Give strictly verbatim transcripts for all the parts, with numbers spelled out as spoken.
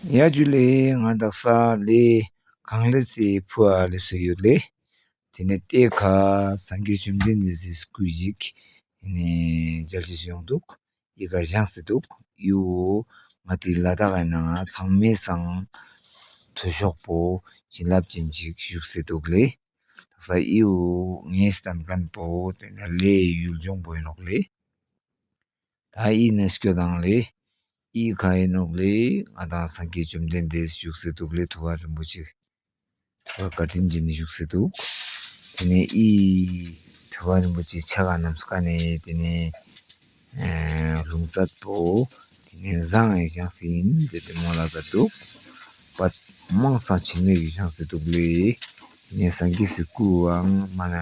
ཡ་ཇུ་ལེ། ང་དག་ས་ལེ་གང་ལེ་སི་ཕུའ་ལེབས་སེ་ཡོད་ལེ། ཏེ་ནེ་ཏེ་ཁ་སངས་རྒྱས་བཅོམ་ལྡན་འདས་སི་སྐུ་ཞིག་ཨེ་ནེ་མཇལ་ཅེས་ཡོང་དུག། འི་ཀ་བཞེངས་སེ་དུག། འི་བོ་ང་ཏི་ལ་དྭགས་ཨིན་ན་ཚང་མའེ་སང་མཐོ་ཤོས་པོ་བྱིན་རླབས་ཅན་ཅིག་བཞུགས་སེ་དུག་ལེ། དག་ས་འི་བོ་ངའེ་སྟན་ཁན་པོ་ཏེ་ནེ་ལེ་ཡུལ་ལྗོངས་པོ་ཨིན་ནོག་ལེ། ཏ་འི་ནེ་སྐྱོད་དང་ལེ། འི་ཁ་ཨིན་ནོག་ལེ། ང་དང་སངས་རྒྱས་བཅོམ་ལྡན་འདས་བཞུགས་སེ་དུག་ལེ། ཐུབ་པ་རིན་པོ་ཆེ། ཐུབ་པ་བཀའ་དྲིན་ཅན་ནི་བཞུགས་སེ་དུག། ཏེ་ནེ་འི་ཐུབ་པ་རིན་པོ་ཆེ་ཕྱག་ག་ནམ་སྐ་ནེ་ཏེ་ནེ་ཨེ་ལྷུང་སད་པོ་ཏེ་ནེ་ཟངས་སི་བཞེངས་སེ་ཨིན་ཟེར་ཏེ་མོལ་ལ་ཛད་དུག། པ་མང་སང་ཆེན་མོའེ་བཞེངས་སེ་དུག་ལེ། ཏེ་ནེ་སངས་རྒྱས་སི་སྐུའང་མ་ན་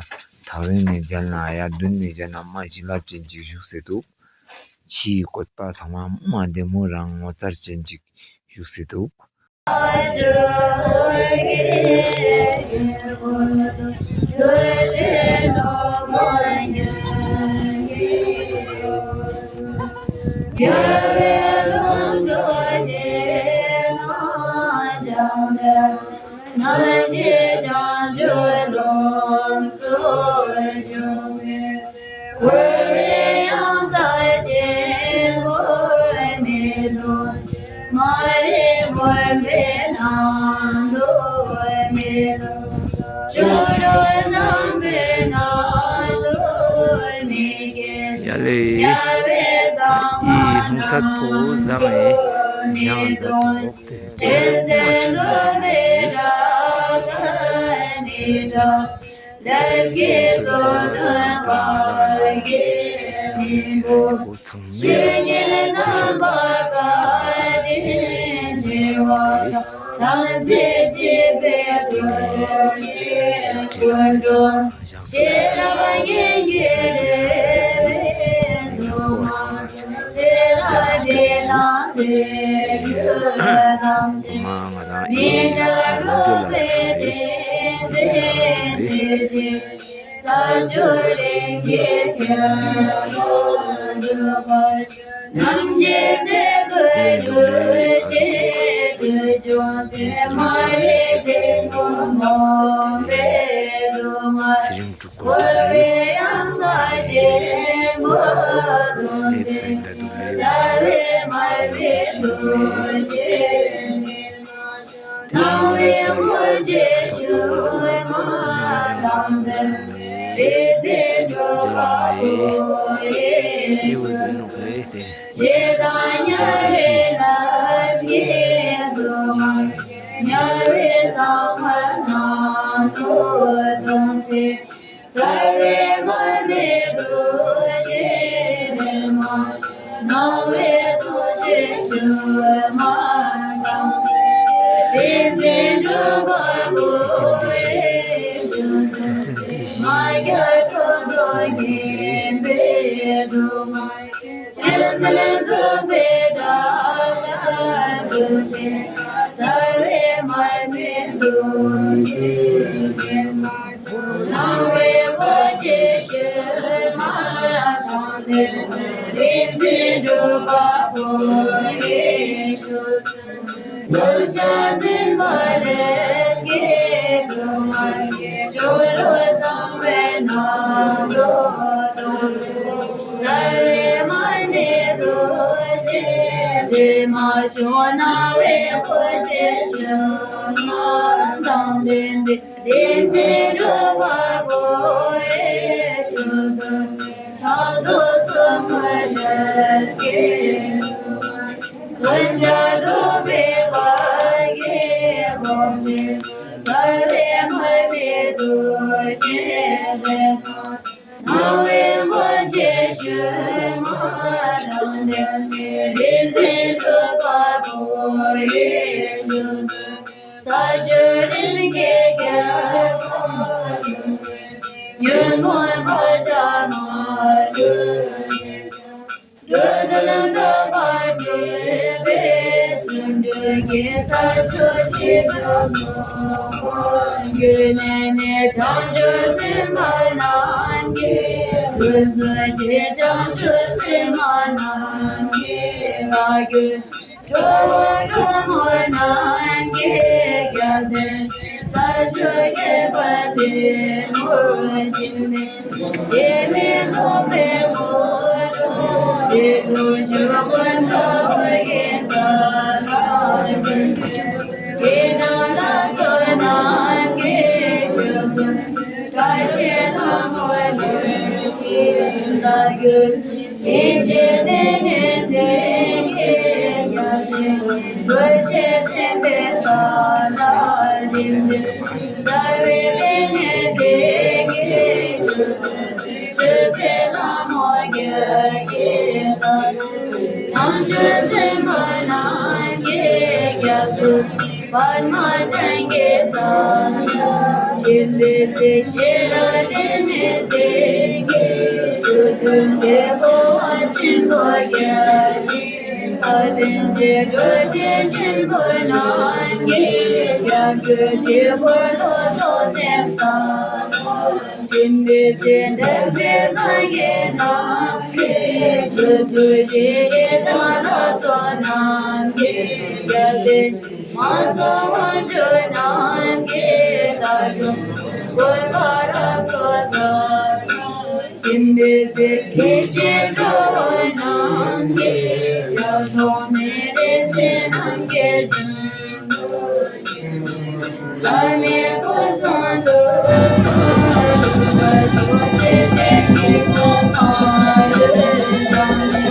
ཐག་རིང་ནེ་མཇལ་ན་ཡ་དུན་ནེ་མཇལ་ན་མ་བྱིན་རླབས་ཅན་ཅིག་བཞུགས་སེ་དུག། ཕྱིའི་བཀོད་པ་ཚང་མ་མ་བདེ་མོ་རང་ངོ་མཚར་ཅན་ཅིག་བཞུགས་སེ་དུག། ཡ་ལེ། འི་ལྷུང་སད་པོ་ཟངས་སི་བཞེངས་ཟེར་ཏོག་ཏེ་ཅི་མ་ཆེན་མོ་ཨིན་ནོག། ཏེ་ཚང་མའེ་སང་མཐོ་ཤོས་པོ་ཨིན་ནོག་ལེ། ཡི་དམ་ལྷ་ཚོགས་རྣམས་ཀྱིས་བཞུགས་སུ། བཀྲ་ཤིས་ལྷ་མོ་ཡི་བདག་རྒྱུད། ཡེ་ཤེས་ཏིང་ངེ་འཛིན་གྱི་རྒྱལ་མཚན། རྡོ་རྗེ་སེམས་དཔའི་ས་ལ་བཞེངས་ཏེ། རྩ་བའི་ཏིང་ངེ་འཛིན་གྱི་བཞུགས་སུ། སྤྲུལ་པའི་ལྷ་མོ་བརྒྱད་ཀྱི་བདག། བྱང་ཆུབ་སེམས་དཔའ་རྣམས་ཀྱི་རྒྱལ་པོ། པདྨ་ཅན་གྱི་ས་ལ། སྦྱིན་པའི་ཚེ་ཤེས་རབ་ཏིང་ངེ་འཛིན་གྱི་བཞུགས་སུ། འདོད་པ་ཆེན་པོ་བརྒྱད་ཀྱི་བདག། དོན་བྱེད་འགྲོ་དོན་ཆེན་པོ་རྣམས་ཀྱི་རྒྱལ། རྒྱལ་བའི་དཀྱིལ་འཁོར་ལྷོ་ཕྱོགས་ཅན་ས། སྦྱིན་པའི་ཚེ་འདས་པའི་སངས་རྒྱས་རྣམས་ཀྱི་བཞུགས་སུ། ཞི་བའི་དང་ལྷ་ཚོགས་རྣམས་ཀྱི་རྒྱལ། མ་ཚོགས་དབང་ཕྱུག་རྣམས་ཀྱི་བདག་རྒྱུད། བཀོད་པ་རབ་ཏུ་ཟབ། སྦྱིན་པའི་ཚེ་ཡེ་ཤེས་འགྲོ་བ་རྣམས་ཀྱི་ཞབས་ཏོག། ནཻ་རཉྫ་ནམ་མཁའི་བཞིན་དུ། བླ་མའི་སྐུ་གསུང་ཐུགས་ཀྱི་དཀྱིལ་འཁོར་ཆོག་ཤེས་བརྒྱད་ཀྱི་གོ་འཕང་ལ་བཞེངས་ནས།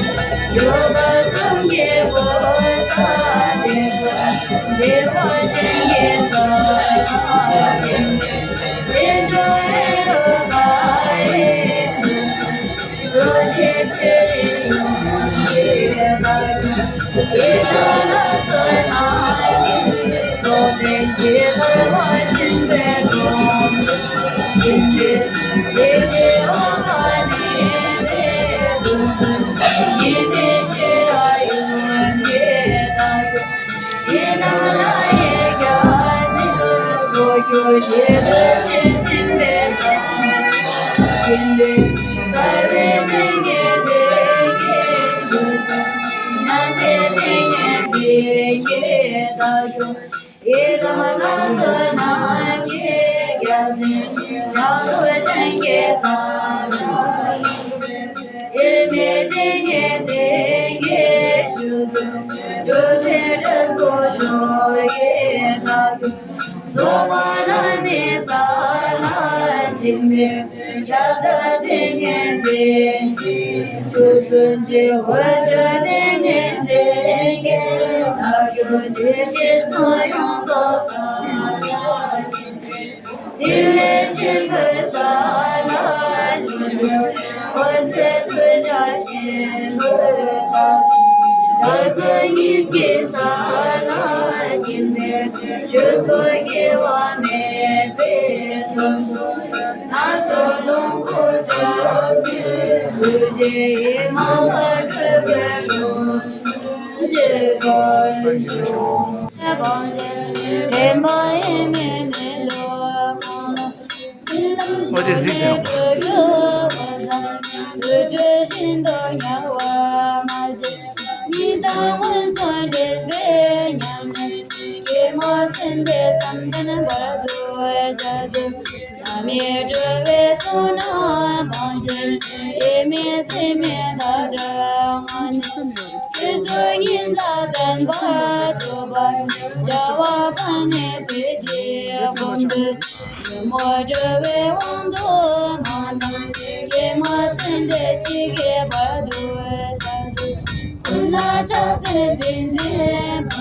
ཡོ་ག་གསུམ་གྱི་གོ་ས་དེ་ཀ་བདེ་བ་ཅན་གྱི་ས་ལ་བཞེངས་ནས། ཆོས་སྐྱོང་ཧེ་རུ་ཀ་ཡི་རྡུལ་ཚོན། རྡོ་རྗེ་ཆེ་རིང་ཡོངས་ཀྱི་བདག་རྒྱུད། ཡི་དམ་ལྷ་ཚོགས་རྣམས་ཀྱི་ཚོགས་རྟེན་གྱི་བར་བ་ཆེན་པོའི་དྲུང་དུ། སྦྱིན་པའི་ཚེ་ཡི་དམ་ལྷ་ནི་རྡུལ་ཚོན། ཡེ་ནས་ཤེས་རབ་ཡོངས་ཀྱི་བདག་རྒྱུད། ཡི་དམ་ལྷ་ཡི་རྒྱལ་མཚན། ཚོགས་ཀྱི་རྒྱལ་པོ་ཆེ་སེམས་དཔའི་ས། སྦྱིན་པའི་རྩ་བའི་ཏིང་ངེ་འཛིན་གྱི་བཞུགས་སུ། མཉམ་པའི་ཏིང་ངེ་འཛིན་གྱི་བདག་རྒྱུད། ཡི་དམ་ལྷ་ཚོགས་རྣམས་ཀྱི་རྒྱལ་མཚན། ལྕང་ལོ་ཅན་གྱི་ས་ལ། དབྱེར་མེད་ཏིང་ངེ་འཛིན་གྱི་བཞུགས་སུ། སྒྲུབ་པའི་སྒྲུབ་པོ་མཆོག་གི་བདག་རྒྱུད། རྫོགས་པ་བླ་མའི་ས་ལ་བཞེངས་ནས། ཁྱབ་བདག་ཏིང་ངེ་འཛིན་གྱི་བཞུགས་སུ། འོད་ཆོས་ཏིང་ངེ་འཛིན་གྱི་བདག་རྒྱུད། ཞི་བའི་གསུང་ཡོངས་རྫོགས་ས་ལ་བཞེངས་ནས། ཐིག་ལེ་ཆེན་པོའི་ས་ལ་བཞེངས་ནས། འོད་ཟེར་འཕྲོ་བྱ་ཆེན་པོའི་བདག་རྒྱུད། ཕྱག་མཛོད་གཉིས་ཀྱི་ས་ལ་བཞེངས་ནས། ཆོས་འཁོར་དགེ་བ་མེད་པའི་དོན་དུ། སྣ་ཚོགས་ལོངས་སྐུ་འགྲུབ་པའི་ཐུགས་རྗེ་ཡི་མ་ལ་སྤྲུལ་པའི་དྲུང་དུ་བཞེས་པར་ཤོག། འོ་དེ་གཟིགས་དེ་ནོ།